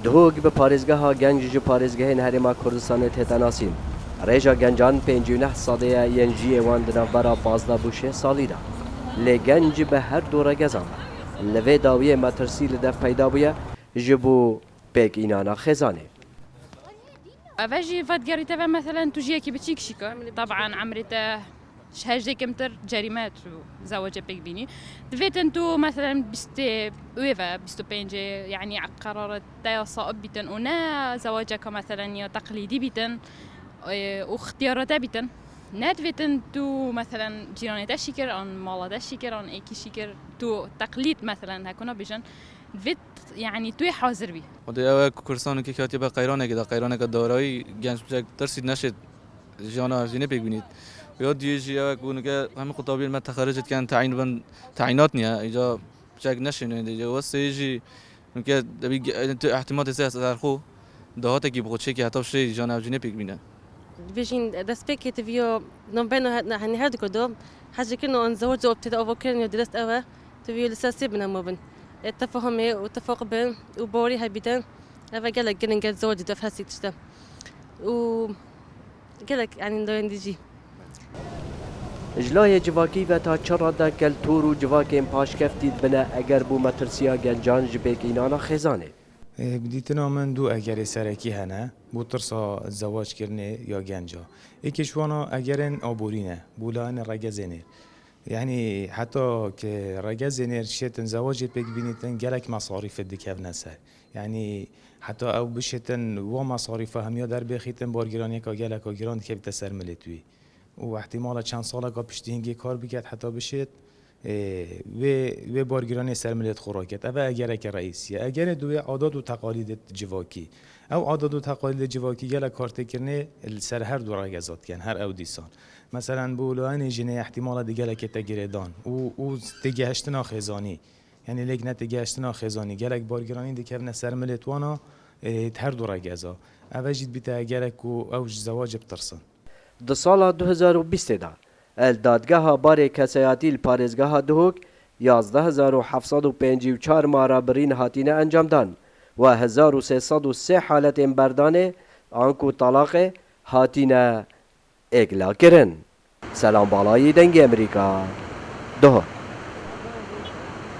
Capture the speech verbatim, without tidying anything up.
Duhok bi parêzgeha genc ji parêzgehên Herêma Kurdistanê tête nasîn. Rêja gencan pêncî û neh sedê ye yên jiyê wan di navbera pazdeh bû şêst salî de. Lê genc bi her du regezan e. Li vê dawiyê metirsî li dev peyda bûye ji bo pêkînana xêzanê. Eve jî vedigerîte ve, meselen, tu jiyekî biçîk şî kir. Taban emrê te ji hejdê kêmtir cerîme tu zewacê pêk bînî. Divêtin tu, meselen, bîstê wê ve, bîst û pêncê, yanî qerara te ya saib bîtin û ne zewaceka, meselen, ya teqlîdî bîtin, e, û ixtiyara te bîtin. Ne divêtin tu, meselen, cîranê te şî kir, an mala te şî kir, an êkî şî kir, tu teqlîd, meselen, heko nabêjin. Divêt, yanî, tu yê hazir bî. Xwedê ew e ku Kurdistan û kek hatiye be qeyranekê de, qeyraneke darayî, genç biçek tirsî neşêt jiyana hevjînê pêk bînît. Ya duyê jî ew e ku nûke hemî qutabiyên me texericê dikin, teyîn bin, teyînat niye, îca biçek neşêne, îca westê jî nûke debî ge-, tu ihtimatê se serxwe dahatekî bi xwe çêkî heta şê jiyana hevjînê pêk bîne. Divê jî destpêkê tu viyo navbeyna he-, hani her du kurdo hecîkirin an zewac û têde avakirin ya direst ew e, tu viyo li ser sê bina mabin. E, tefahumê û tifaq bin û bawerî hebîtin, ev e gelek giring e, zewacê dev hesî tişt e. Û gelek, yanî, dayên dî jî. Ji layê civakî ve ta çi rade keltûr û civakên paşkeftî dibine eger bû metirsiya gencan ji pêkînana xêzanê? E, bi dîtina min du egerê serekî hene bo tirsa zewac kirinê ya genca. Êkê ji wana egerên aborî ne, bo layên regezê nêr. Yanî heta ke regezê nêr şêtin zewacê pêk bînîtin, gelek mesarîfê dikevne ser. Yanî heta ew bişêtin wa mesarîfa hemiya derbêxîtin, bargiraniyeka geleka giran dikevîte ser milêt wî. Û ihtimala çend saleka piştî hingê kar biket heta bişêt, ê, wê, wê bargiranê ser milêt xwe raket. Ev e egereke reîsî ye. Egerê duwê adat û teqalîdê civakî. Ew adat û teqalîdê civakî gelek kartêkirinê li ser her du regeza dikin, her ew dîsan. Meselen, bo layinê jinê ihtimala di gelekê te girêdan û, û têgehiştina xêzanî. Yanî lêk ne têgehiştina xêzanî. Gelek bargiranî dikevne ser milêt wana, ê, her du regeza. Ev e jî dibîte egerek ku ew ji zewacê bitirsin. Di sala du hezar û bîstê de, li Dadgeha Barê Kesayatî li parêzgeha Duhok yazdeh hezar û heft sed û pêncî û çar mara birîn hatine encamdan, we hezar û sê sed û sê haletên berdanê anku talaqê hatine êgla kirin. Selam Balayî, Dengê Amerîka, Duhok.